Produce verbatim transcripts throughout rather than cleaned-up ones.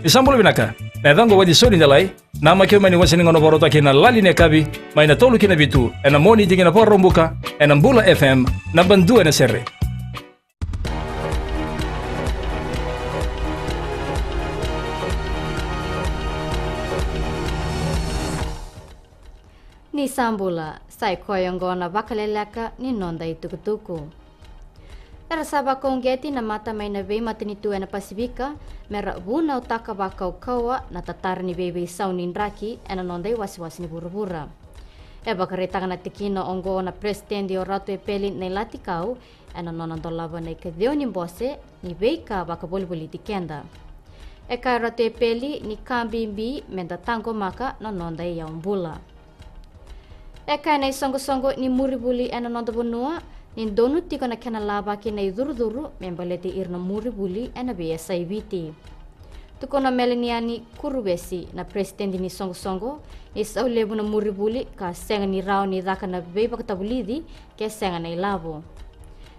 Ni sa bula vinaka. Na yacaqu o Waci Soni Delai. Namaki au mai na iwase ni gauna vakarautaki na Lali ni Yakavi, mai na tolu ki na vitu ena Moniti ki na Vakaraubuka, ena Bula F M, naba dua ena sere. Ni sa bula, sa i koya oqo na vakaleleka ni noda itukutuku. Era sa vakauqeti na mata mai na veimatanitu ena Pasifika me ra vunautaka vakaukauwa na tatara ni veiveisau ni draki ena noda iwasewase ni vuravura. E vakaraitaka na tikina oqo na Peresitedi o Ratu Epeli Nailatikau ena nona dolava na ikaciwa ni bose ni veika vakavolivoliti keda. E kaya o Ratu Epeli ni ka bibi me da taqomaka na noda iyau bula. E kaya na isoqosoqo ni muri vuli ena noda vanua ni donu tiko na kena lavaki na icurucuru me baleti ira na muri vuli ena veiyasai Viti. Tukuna o Meleniani Kuruvesi, na peresitedi ni soqosoqo, ni sau levu na muri vuli ka sega ni rawa ni caka na veivakatavulici ke sega na ilavo.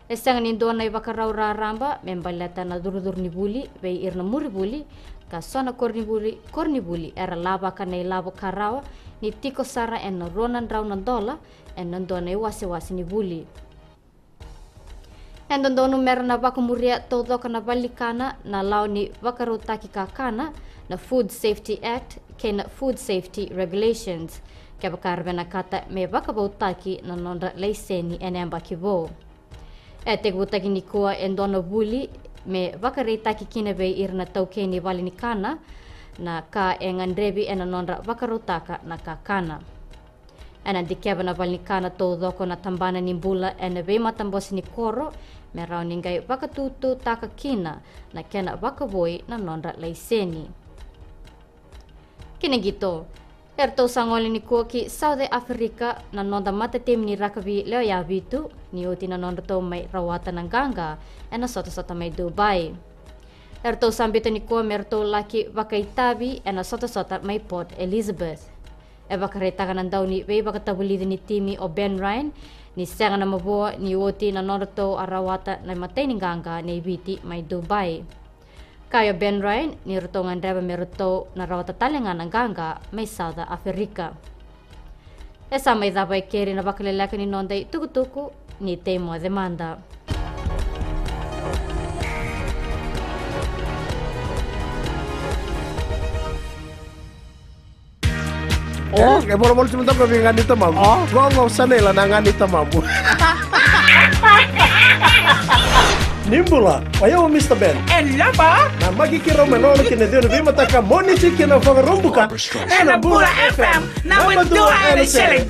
E sega ni dua na ivakarau raraba me baleta na curucuru ni vuli vei ira na muri vuli, ka so na koronivuli, koronivuli era lavaka na ilavo ka rawa ni tiko sara ena rua na drau na dola ena dua na iwasewase ni vuli. E dodonu mera na vakamuria taucoko na valenikana na lawa ni vakarautaki kakana, na Food Safety Act kei na Food Safety Regulations, kevaka era vinakata me vakavautaki na nodra laiseni ena yabaki vou. E tekivutaki nikua e dua na vuli me vakaraitaki kina vei ira na taukei ni valenikana na ka e gadrevi ena nodra vakarautaka na kakana. Ena dikeva na valenikana taucoko na tabana ni bula ena veimatabose ni koro me rawa ni qai vakatututaka kina na kena vakavoui na nodra laiseni. Kina qito, eratou sa gole nikua ki South Africa na noda matatimi ni rakavi lewe ya vitu, ni oti na nodratou mai rawata na qaqa ena sotasota mai Dubai. Eratou sa biuta nikua me ratou laki vakaitavi ena sotasota mai Port Elizabeth. E vakaraitaka na dauniveivakatavulici ni timi o Ben Ryan ni sega na mavoa ni oti na nodratou a rawata na imatai ni qaqa nei Viti mai Dubai. Kaya o Ben Ryan ni ratou gadreva me ratou na rawata tale ga na qaqa mai South Africa. E sa mai cava e keri na vakaleleka ni noda itukutuku, ni tei moce mada. O, e volavola tu mada ko vei ga ni tamamu. O. Qo, qo sa na ila na ga ni tamamu. Ni bula, o yau o Mister Ben. E lava. Na maki kirau me lolo kina dua na veimataka Moniti kina Vakaraubuka. Ena Bula F M, naba dua ena sere.